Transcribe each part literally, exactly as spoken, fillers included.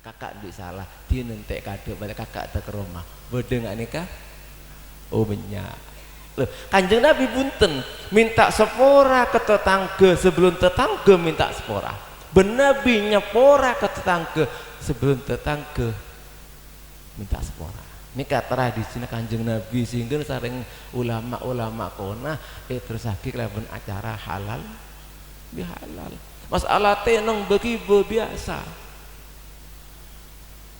Kaka' andi' sala, dinèn ta' kaḍhâ' bâli kaka' ta' ka roma. Bâḍâ nga' nèka? Oh, bânnya'. Loh, Kanjeng Nabi bhunten, mènta sapora ka tatangghâ sabellun tatangghâ mènta sapora. Bân Nabi nyapora ka tatangghâ sabellun tatangghâ mènta sapora. Nèka tradisina Kanjeng Nabi, sehingga sareng ulama-ulama kona èterrossaghi kalabân acara halal bihalal. Masalah tènong bâghi biyasa.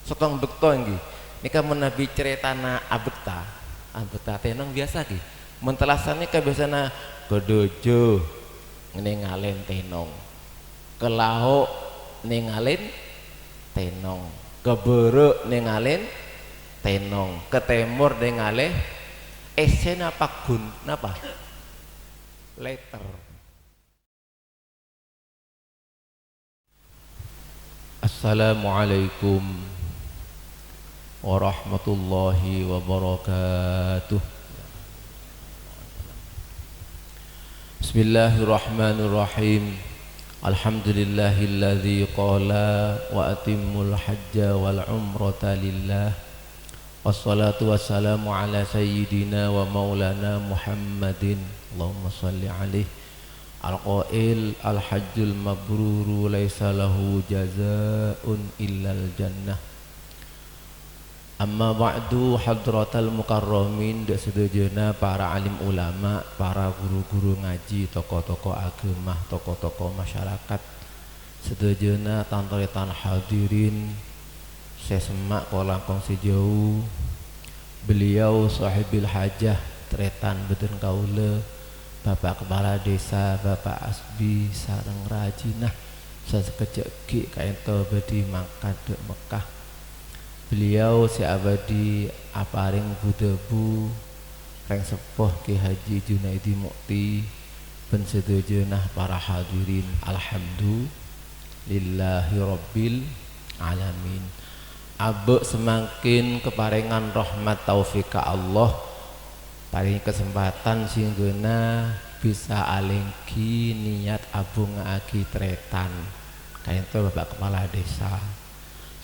Sèttong bâkto ènggi. Nèka manabi carètana abhâkta. Abhâkta tènong biyasa ghi. Mon tellasan nèka biyasana ka ḍâjâ nèngalè tènong. Ka lao' nèngalè tènong. Ka bârâ' nèngalè tènong. Ka tèmor nèngalè èssèna paggun. Napa? Lèter. Assalamualaikum warahmatullahi wabarakatuh. Bismillahirrahmanirrahim. Alhamdulillahilladzi qala wa atimmul hajja wal umrata lillah. Wassalatu wassalamu ala sayyidina wa maulana Muhammadin. Allahumma shalli alaihi. Al-qail, "Al-hajjul mabruru laisa lahu jazaa'un illal jannah." Amma ba'du, hadratal mukarramin, ḍâ' sadhâjâna para alim ulama, para ru-ghuru ngajhi, tokoh-tokoh aghâma, tokoh-tokoh masyarakat, sadhâjâna tan-tarètan hadirin sè semma' kalangkong sè jhâu. Beliau sohibil hajah, tarètan bhâdhân kaulâ, Bapak Kepala Desa, Bapak Asbi, sareng rajina sè sakejjhâ' ghi' kaènto bhâdhi mangkat ḍâ' Mekkah. Beliau sè abâḍhi aparèng bu-dhâbu, rèng seppo Kè Haji Junaidi Mukti, bân sadhâjâna para hadirin. Alhamdulillahirabbil alamin. Abâ' samangkèn kaparèngan rahmat taufik ka Allah, parèngè kasempatan sèngghâna bisa alèngghi niyat abhunga'aghi tarètan kaènto Bapak Kepala Desa.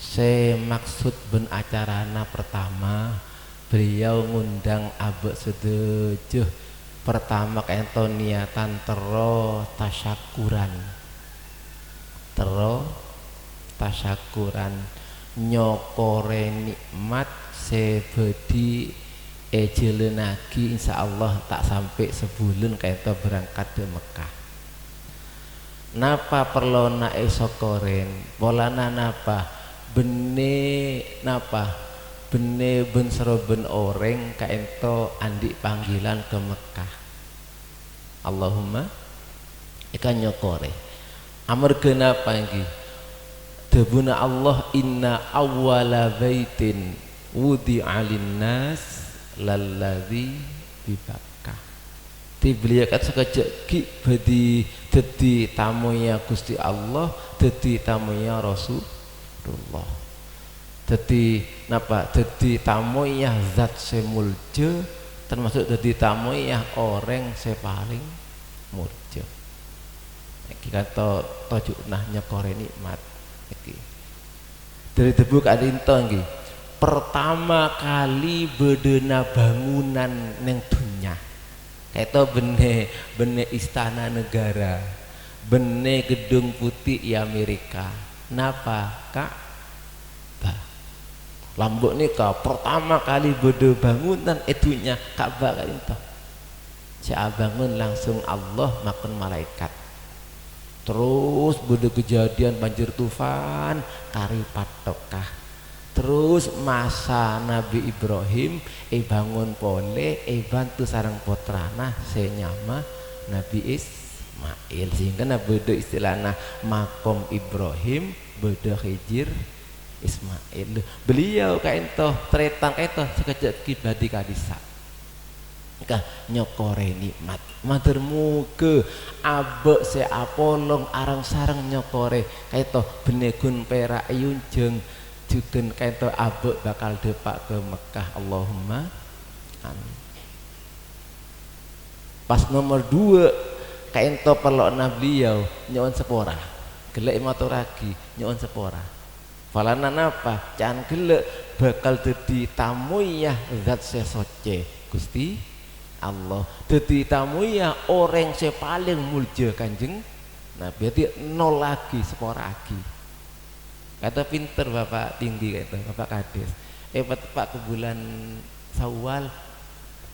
Sè maksud bân acarana partama, beliau ngundang abâ' sadhâjâ. Partama kaènto niyatan terro tasyakuran. Terro tasyakuran, nyokorè nè'mat sè bhâdhi èjhâlânnaghi, insyaallah ta' sampè' sabulân kaènto berangkat ḍâ' Mekkah. Napa parlona èsokorè? Polana napa? Bânnè napa? Bânnè bân-sarombân orèng kaènto anḍi' panggilan ka Mekkah. Allahumma, èka nyokorè. Amarghâ napa ènggi? Dhâbuna Allah, "Inna awwala baitin wudi'a lin-nas lalladzi bi Bakkah." Ti beliau kan sakejjhâ' ghi' bhâdhi dhâddhi tamoyya Ghustè Allah, dhâddhi tamoyya Rasulullah. Dhâddhi napa? Dhâddhi tamoyya zat sè moljâ, termasuk dhâddhi tamoyya orèng sè palèng moljâ. Nèkè kan to-, toju'na nyokorè nè'mat. Nèkè. Ḍâri dhâbu ka'ḍinto ènggi. Pertama kali bâḍâna bhângonan neng dhunnya. Kaèto bânnè, bânnè Istana Negara, bânnè Gedung Putih è Amerika. Napa, Ka'bah? Lambâ' nèka pertama kali bâḍâ bhângonan è dhunnya, Ka'bah ka'ḍinto. Sè abhângon langsung Allah makon malaèkat. Terros bâḍâ kejadian banjir tufan, karè paṭokka. Terros masa Nabi Ibrahim èbhângon polè, èbhânto sareng pottrana sè nyama Nabi Ismail. Sehingga na bâḍâ istilana Makom Ibrahim, bâḍâ Khidir Ismail. Beliau kaènto, tarètan kaènto, sakejjhâ' ghi' bhâdhi ka'ḍissa'. Ka nyokorè nè'mat. Mator moghâ abâ' sè apolong areng-sareng nyokorè. Kaèto bânnè ghun pèra' èyonjhâng, jhughân kaèto abâ' bhâkal ḍâpa' ka Mekkah. Allahumma amin. Pas nomer ḍuwâ', kaèto parlona beliau nyo'on sapora. Ghellâ' èmatorraghi, nyo'on sapora. Polana napa? Can ghellâ' bhâkal dhâddhi tamoyya Zat sè soccè, Gustè Allah. Dhâddhi tamoyya orèng sè palèng molja Kanjeng Nabi. Dhâddhi, nollaghi, sapora'aghi. Ka'dinto pinter Bapak Tinggi ka'dinto, Bapak Kades. È, pa-, teppa' ka bulân Syawal,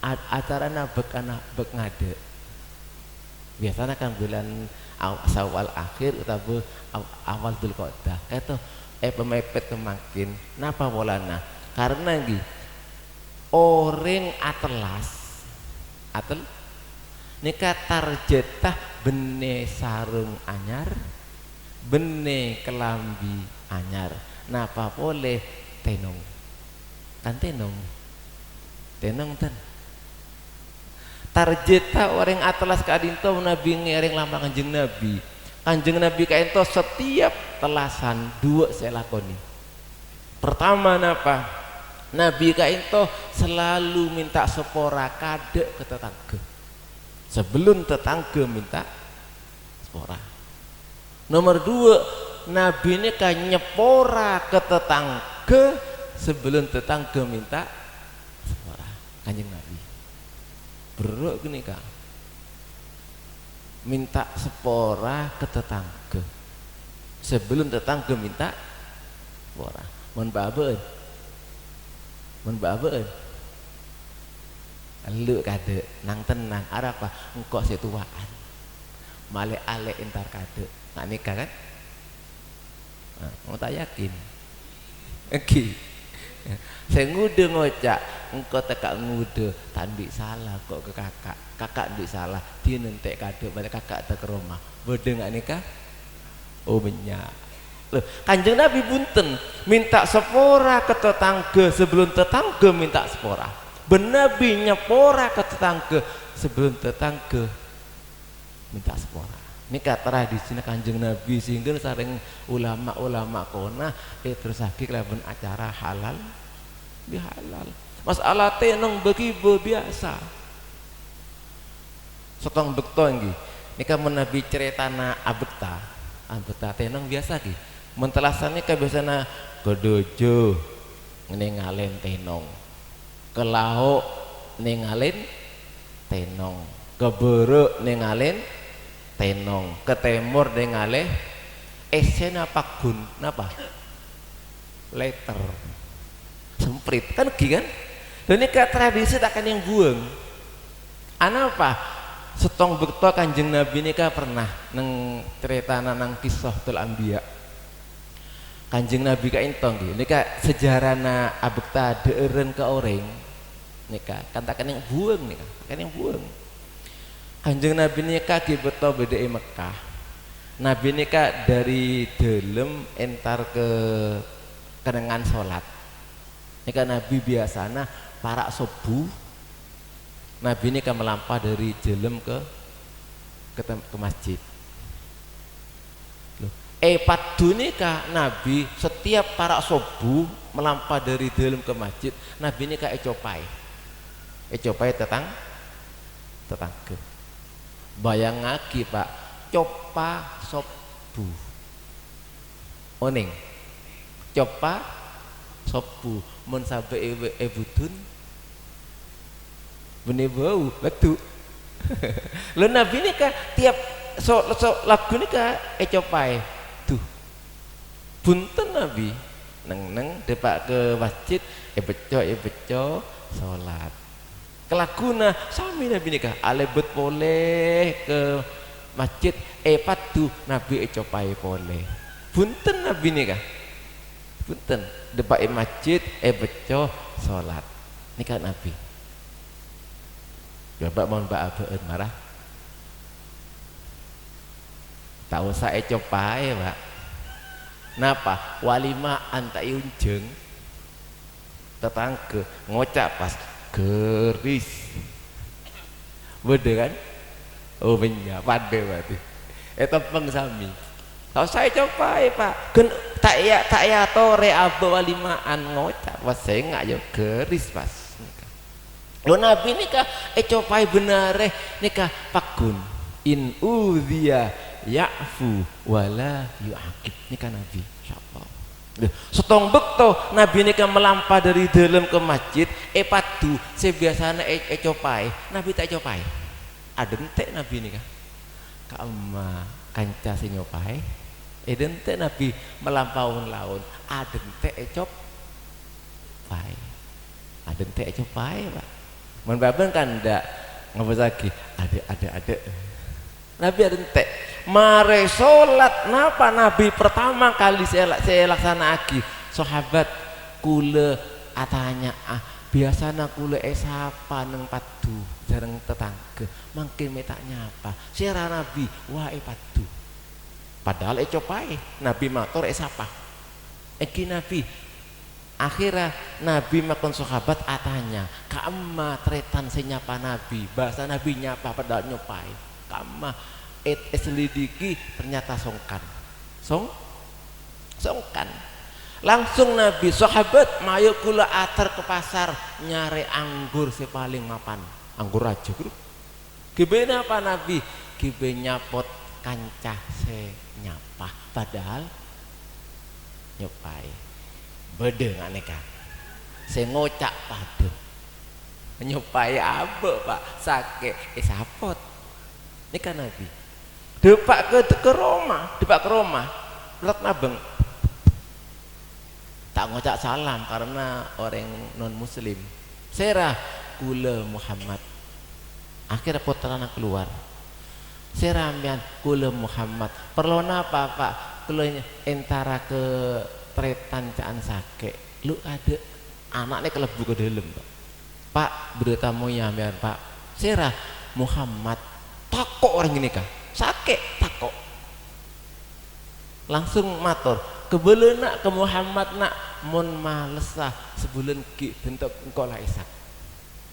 a-, acarana bâk ana-, bâk ngadâ'. Biyasana kan bulân aw-, Syawal akhir otabâ aw-, awal Dzulqa'dah. Ka'dinto èpamèpèt ka mangkèn. Napa polana? Karna ènggi orèng atellas, atel-, nèka tarjetta bânnè sarung anyar, bânnè kalambhi anyar. Napa polè tènong? Kan tènong. Tènong, ten. Tarjetta orèng atellas ka'dinto manabi ngèrèng lambang Kanjeng Nabi. Kanjeng Nabi ka'dinto setiap tellasan duwâ' sè èlakonè. Pertama napa? Nabi ka'dinto selalu mènta sapora kadâ' ka tatangghâ. Sebelum tatangghâ mènta sapora. Nomer duwâ', Nabi nèka nyapora ka tatangghâ sebelum tatangghâ mènta sapora. Kanjeng Nabi. Berrâ' ghânèka. Mènta sapora ka tatangghâ sebelum tatangghâ mènta sapora. Mon bâ'-abâ'ân. Mon bâ'-abâ'ân. Elu' kadâ', nang-tennang. Arapa? Engko' sè towa'an. Malè-alè entar kadâ'. Nga' nèka, kan? Nah, mon ta' yakin. Ènggi. Sè ngodâ ngoca', "Engko' tekka' ngodâ, ta' andi' sala ko' ka kaka'. Kaka' andi' sala, dinèn ta' kadâ', malè kaka' ta' ka roma." Bâdâ nga' nèka? Oh, bânnya'. Loh, Kanjeng Nabi bhunten, mènta sapora ka tatangghâ sebelum tatangghâ mènta sapora. Bân Nabi nyapora ka tatangghâ sebelum tatangghâ mènta sapora. Nèka tradisina Kanjeng Nabi, sehingga sareng ulama-ulama kona èterrossaghi kalabân acara halal bihalal. Masalah tènong bâghi bâ-, biyasa. Sèttong bâkto ènggi. Nèka mon Nabi carètana abhâkta, abhâkta tènong biyasa ghi. Mon tellasan nèka biyasana ka dâjâ nèngalè tènong. Ka lao' nèngalè tènong. Ka bârâ' nèngalè tènong. Ka tèmor nèngalè èssèna paggun. Napa? Lèter. Semprit. Kan ènggi, kan? Lha nèka tradisi ta' kennèng buwâng. Anapa? Sèttong bâkto Kanjeng Nabi nèka pernah neng carètana neng Qissatul Anbiya. Kanjeng Nabi ka'dinto ngghi, nèka sejarana abhâkta dhâ'ârân ka orèng. Nèka, kan ta' kennèng buwâng nèka, ta' kennèng buwâng. Kanjeng Nabi nèka ghi' bâkto bâdâ è Mekkah. Nabi nèka dâri dâlem entar ka kennengngan solat. Nèka Nabi biyasana para' sobbhu, Nabi nèka malampa dâri dâlem ka, ka tem-, ka masjid. Loh, è paddhu nèka Nabi setiap para' sobbhu malampa dâri dâlem ka masjid, Nabi nèka ècopaè. Ècopaè tatang-, tatangghâ. Bâjângaghi, Pa', copa sobbhu. Onèng? Copa sobbhu. Mon sabâ è, è budun, bânnè bâu, leddu. Lho, Nabi nèka tiap so-, so-, lagghu nèka ècopaè. Duh. Bhunten Nabi. Neng-neng dâpa' ka masjid, èbecco, èbecco, solat. Kalagguna samè Nabi nèka, alèbât polè ka masjid, è paddhu Nabi ècopaè polè. Bhunten Nabi nèka. Bhunten, dâpa' è masjid, èbecco, solat. Nèka Nabi. Coba mon bâ'-abâ'ân mara. Ta' osa ècopaè, Pa'. Napa? Walima'an ta' èonjhâng. Tatangghâ ngoca' pas, "Gâris." Bâdâ, kan? Oh, bânnya', padâ berarti. Ètempeng samè. Ta' osa ècopaè, Pa'. Ghân ta' èya-, ta' èyatorè abâ' walima'an ngoca' pas sènga' ya gâris pas. Lho, Nabi nèka ècopaè bhender nèka paggun. "In udziya ya'fu wa la yu'aqib." Nèka Nabi, insyaallah. Settong bâkto Nabi nèka malampa dâri dâlem ka masjid, èpaddhu sè biyasana è-, ècopaè, Nabi ta' ècopaè. Adhânte' Nabi nèka. Ka'emma kanca sè nyopaè, èdhânte' Nabi malampa mon-laon, adhânte' ècopaè. Adhânte' ècopaè, Pa'. Mon bâbân kan endâ', ngabâsaghi, "Adâ', adâ', adâ'." Nabi adhânte'. Marè solat, napa Nabi pertama kali sè la-, sè èlaksana'aghi? Sahabat, "Kulâ atanya'a, biyasana kulâ èsapa neng paddhu sareng tatangghâ, mangkèn mè' ta' nyapa." Sèra Nabi, "Wah, è paddhu." Padahal ècopaè, Nabi mator èsapa. Èngghi Nabi, Akhèrra Nabi makon sahabat atanya, "Ka'emma tarètan sè nyapa Nabi?" Bhâsa Nabi nyapa padahal nyopaè. Ka'emma èt-, èselidiki, ternyata songkan. Song-, songkan. Langsung Nabi, "Sahabat, mayu kulâ ater ka pasar nyarè anggur sè palèng mapan." Anggur rajâ, Bro. Ghibâ napa Nabi? Ghibâ nyapot kanca sè nyapa, padahal nyopaè. Bâdâ nga' nèka. Sè ngoca' padâ. Nyopaè abâ', Pa', sakè', èsapot. Nèka Nabi. Dâpa' ka, ka roma, dâpa' ka roma. Lok nabâng. Ta' ngoca' salam karena orèng non-muslim. "Sèra?" "Kulâ Muhammad." Akhèrra pottrana kalowar. "Sèra sampèyan?" "Kulâ Muhammad." "Parlo napa, Pa'?" "Kulâ entara ka tarètan ca'an sakè'." Lu kadâ', ana'na kalebbu ka dâlem, Pa'. "Pa', bâdâ tamoy sampèyan, Pa'." "Sèra?" "Muhammad." Tako' orèng ghânèka. Sakè', tako'. Langsung mator, "Kabâlâ, Na', ka Muhammad, Na', mon malessa sabulân ghi' dânto' engko' la èsak."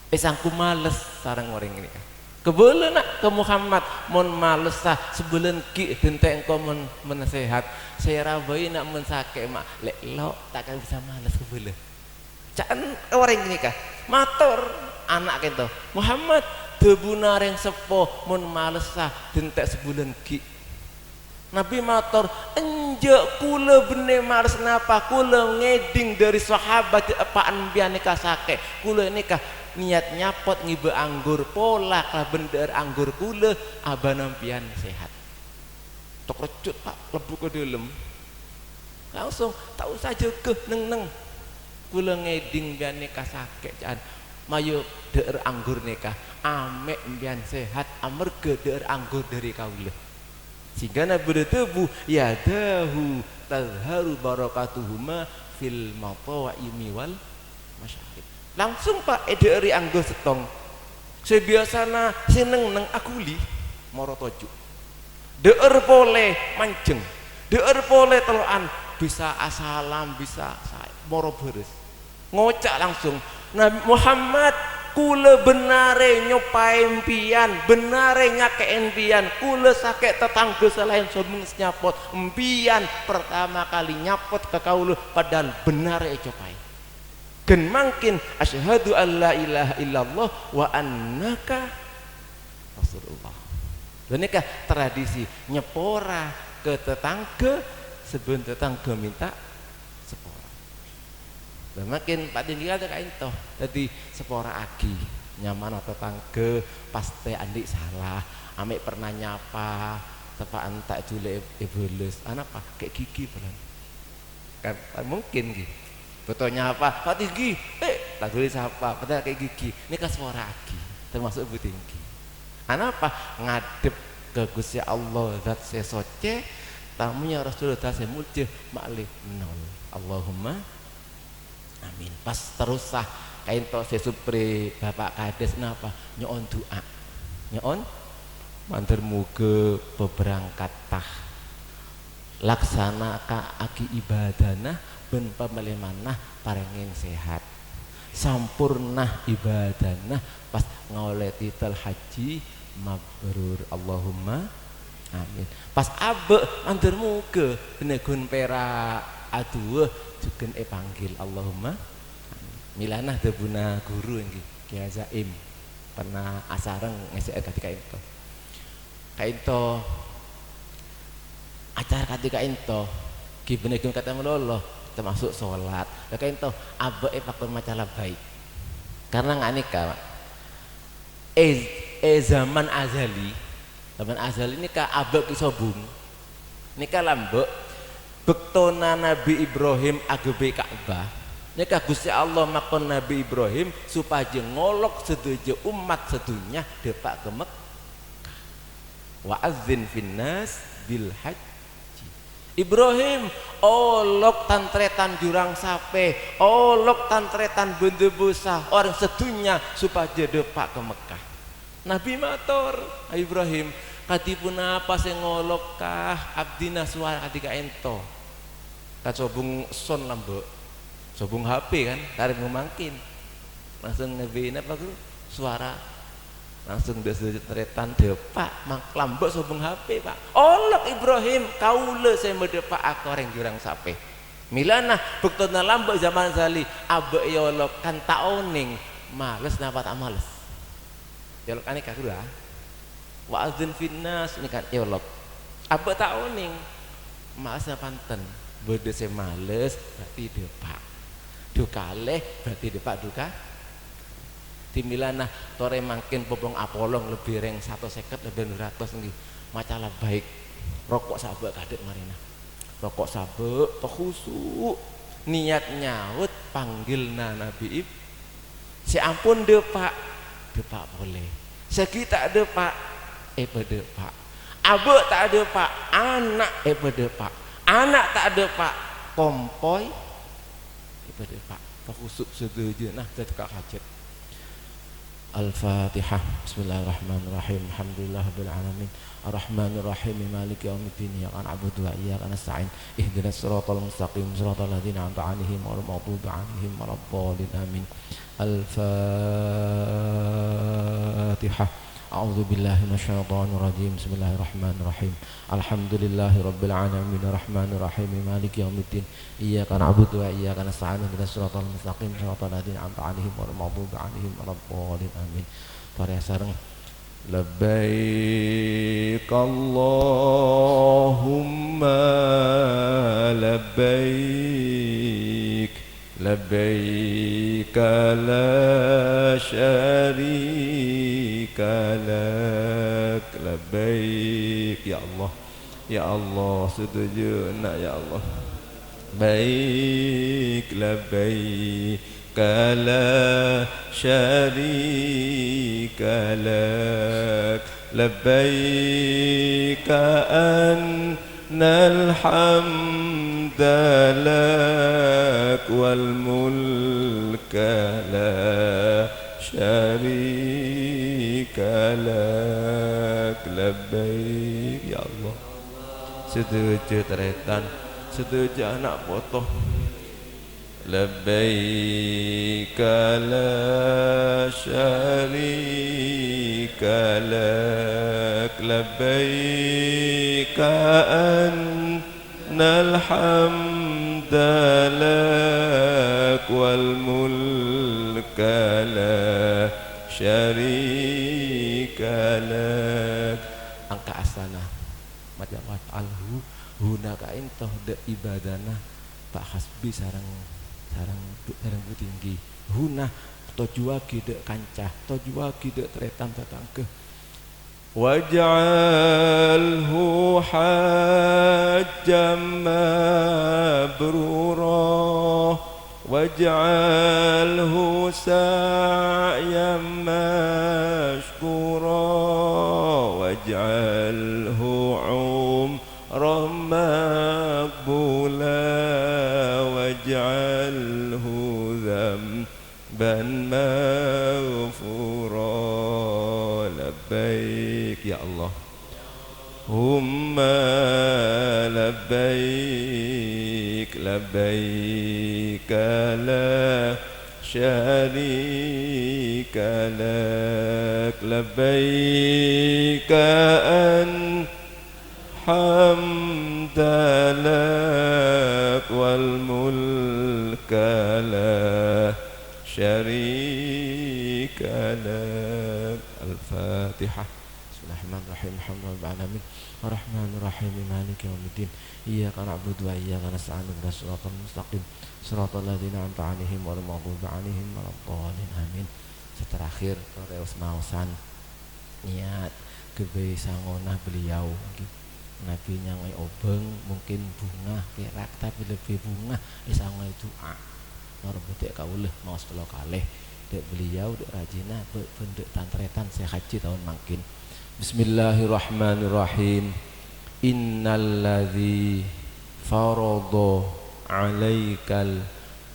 Èsangghu males sareng orèng ghânèka. "Kabâlâ, Na', ka Muhammad, mon malessa sabulân ghi' dânto' engko' mon, mon sehat. Sèra bhâi, Na', mon sakè', Ma'." "Lè', lo', ta' kèra bisa males kabâlâ." Ca'na orèng ghânèka, mator ana' ka'dinto, "Muhammad, dhâbuna rèng seppo mon malessa dânto' sabulân ghi'." Nabi mator, "Enjâ', kulâ bânnè males napa? Kulâ ngèdhing dâri sahabat jâ' eppa' empèyan nèka sakè'. Kulâ nèka niyat nyapot ngibâ anggur pola kalabân dâ'âr anggur kulâ, abâ'na empèyan sehat." Tokrejjut, Pa', lebbu ka dâlem. Langsung, "Ta' osa jâgâ, neng-neng. Kulâ ngèdhing empèyan nèka sakè', ca'na. Mayu dâ'âr anggur nèka, amè' empèyan sehat amarghâ dâ'âr anggur dâri kaulâ." Sehingga Nabi bâdâ dhâbu, "Yadahu tazharu barakatuhuma fil mata'imi wal masyarib." Langsung, Pa', èdhâ'âri anggur settong. Sè biyasana sè neng-neng aghuli, moro toju'. Dâ'âr polè manjheng. Dâ'âr polè tello'an, bisa asalam, bisa sa-, moro bârâs. Ngoca' langsung, "Nabi Muhammad, kulâ bânnarè nyopaè empèyan, bânnarè nyakè'è empèyan. Kulâ sakè' tatangghâ sè laèn sobung sè nyapot. Empèyan pertama kali nyapot ka kaulâ, padahal bânnarè ècopaè." Ghân mangkèn, "Asyhadu an la ilaha illallah wa annaka Rasulullah." Ghânèka tradisi nyepora ka tatangghâ, sabhâlân tatangghâ mènta sepora. Lah, mangkèn padâ nèka ka'dinto. Dhâddhi, sepora'aghi. Nyamana tatangghâ, pastè andi' sala. Amè' pernah nyapa, teppa'na ta' jhulâ è-, èbâles. Anapa? Kè' ghighi, polana. Kan, kan mungkin, ghi. Bâto nyapa, "Pak Tinggi, eh," ta' dhuli sapa, padahal kè' ghighi. Nèka sowara'aghi, termasuk Bu Tinggi. Anapa? Ngadhep ka Gusti Allah, Zat sè soccè, tamoyya Rasulullah, Zat sè molja, ma'lè nol. Allahumma amin. Pas terrosa, ka'dinto sè soprè Bapak Kades napa? Nyo'on du'a. Nyo'on, mandhâr moghâ paberangkatta. Laksana'aghi ibadana bân pamèlèmanna parèngè sehat. Sampurna ibadana pas ngaollè titel haji mabrur. Allahumma amin. Pas abâ' mandhâr moghâ bânnè ghun pèra' adu'a jhughân èpanggil. Allahumma amin. Mèlana dhâbuna ghuru èngghi, Kèyaè Zaim. Pernah asareng ngèssè'è kadhi ka'dinto. Ka'dinto, acara kadhi ka'dinto, ghibâna ghun katèmololo, Termasuk sholat. Lah, kaènto, abâ' èpakon maca labbaik. Karena nga' nèka, Pak. È, è zaman azali, zaman azali nèka abâ' ghi' sobung. Nèka lambâ', bâktona Nabbhi Ibrahim aghâbây Ka'bah. Nèka Ghustè Allah makon Nabbhi Ibrahim sopajâ ngolok sadhâjâ ommat sadhunnya dâpa' ka Mekkah. "Wa adzin finnas bil hajji." Ibrahim, olok tan-tarètan jurang sapè, olok tan-tarètan bân-dâbâsa orèng sadhunnya sopajâ dâpa' ka Mekkah. Nabbhi mator, "Ibrahim, kadhi ponapa sè ngolok ka abdhina sowara kadhi kaènto?" Kan sobung son lambâ'. Sobung H P kan, tarèng mangkèn. Langsung ngabâ'âna apa, Guru? Sowara. Langsung dâ-, sadhâjâ tarètan dâpa', mang-, lambâ' sobung H P, Pak. "Olok Ibrahim, kaulâ sè madâpa'a ka orèng jurang sapè." Milana, bâktona lambâ' zaman azali, abâ' èolok kan ta' onèng, males napa ta' males? Èolok anèka, Guru, ah. "Wa adzin finnas," nèka èolok. Abâ' ta' onèng. Malessa panten. Bâdâ sè males, berarti dâpa'. Dhu kalè, berarti dâpa' dhu ka-, Dimilana torè mangkèn popong apolong lebbi rèng satos sèket lebbi dhu ratos ngghi. Maca labbaik. Roko' sabâ' kadhâ' marèna. Roko' sabâ', pahusu'. Niyat nyaot panggilna Nabbhi Ib-, Sè ampon dâpa', dâpa' polè. Sè ghi' ta' dâpa', èpadâpa'. Abâ' ta' dâpa', ana' èpadâpa'. Ana' ta' dâpa', kompoy èpadâpa'. Pahusu' sadhâjâna dâteng ka hajat. Al-Fatihah. Bismillahirrahmanirrahim. Alhamdulillahirabbil alamin. Arrahmanirrahim. Maliki yaumiddin. Iyyaka na'budu wa iyyaka nasta'in. Ihdinas siratal mustaqim. Siratal ladzina an'amta 'alaihim ghairil maghdubi 'alaihim waladdallin. Amin. Al-Fatihah. A'udzu billahi minasyaitonir rajim. Bismillahirrahmanirrahim. Alhamdulillahirabbil alamin. Arrahmanirrahim. Maliki yaumiddin. Iyyaka na'budu wa iyyaka nasta'in. Ihdinas siratal mustaqim. Siratal ladzina an'amta 'alaihim ghairil maghdubi 'alaihim waladdallin. Amin. Torè sareng. Labbaik Allahumma labbaik, labbaik la syarika lak, labbaik. Ya Allah, ya Allah, sadhâjâna, ya Allah. Baik, labbaik. Ka la syarika lak, labbaik, annal hamda lak, wal mulka la syarika lak, labbaik. Ya Allah, sadhâjâ tarètan, sadhâjâ ana' poto. Labbaik la syarika lak, labbaik, annal hamda lak, wal mulka la syarika lak. Angka' astana. Maca waj'alhu huna kaènto dâ' ibadana. Pa' Hasbi sareng, sareng Bu-, sareng Bu Tinggi. Huna, tojjhuwâghi dâ' kanca, tojjhuwâghi dâ' tarètan tatangghâ. Waj'alhu hajjam mabrura, waj'alhu sa'yan mashkura, waj'alhu um- ran maqbula, waj'alhu dzanban maghfura. Labbaik, ya Allah. Humma labbaik, labbaik la syarika lak, labbaik an- hamda lak wal mulka la syarika lak. Al-Fatihah. Bismillahirrahmanirrahim. Alhamdulillahirabbil alamin. Arrahmanirrahim. Maliki yaumiddin. Iyyaka na'budu wa iyyaka nasta'in. Ihdinas siratal mustaqim. Siratal ladzina an'amta 'alaihim ghairil maghdubi 'alaihim waladdallin. Amin. Sè terakhir, torè os-maosan niat ghâbây sangona beliau, ngghi. Nabi nyangoi obâng, mungkin bhungah, perak, tapè lebbi bhungah èsangoè du'a. Noro' bhâdhi kaulâ maos tello kalè, dâ' beliau, dâ' rajina, bâ-, bân dâ' tan-tarètan sè hajji taon mangkèn. Bismillahirrahmanirrahim. Innalladzi faradha 'alaikal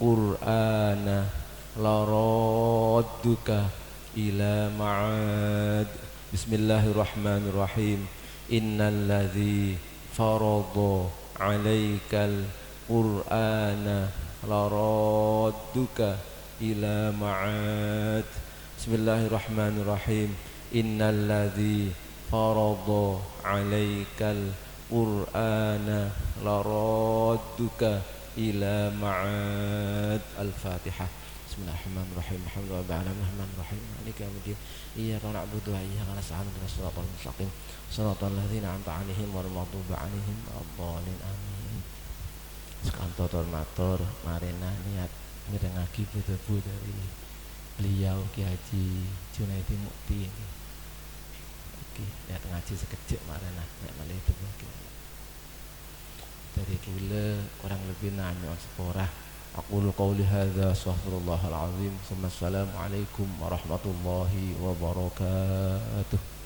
Qur'ana laradduka ila ma'ad. Bismillahirrahmanirrahim. Innalladzi faradha 'alaikal Qur'ana laradduka ila ma'ad. Bismillahirrahmanirrahim. Innalladzi faradha 'alaikal Qur'ana laradduka ila ma'ad. Al-Fatihah. Bismillahirrahmanirrahim. Alhamdulillahirabbil alamin. Arrahmanirrahim. Maliki yaumiddin. Iyyaka na'budu wa iyyaka nasta'in. Ihdinas siratal mustaqim. Siratal ladzina an'amta 'alaihim ghairil maghdubi 'alaihim waladdallin. Amin. Sakanto tor-mator, marèna niat mirengngaghi bu-dhâbu dâri beliau, Kè Haji Junaidi Mukti. Oke, niat ngajhi sakejjhâ' marèna, mè' malè dhâbu, oke. Dâri kaulâ, korang lebbina nyo'on sapora. Aqulu qauli hadza, astaghfirullahal azim, tsumma assalamualaikum warahmatullahi wabarakatuh.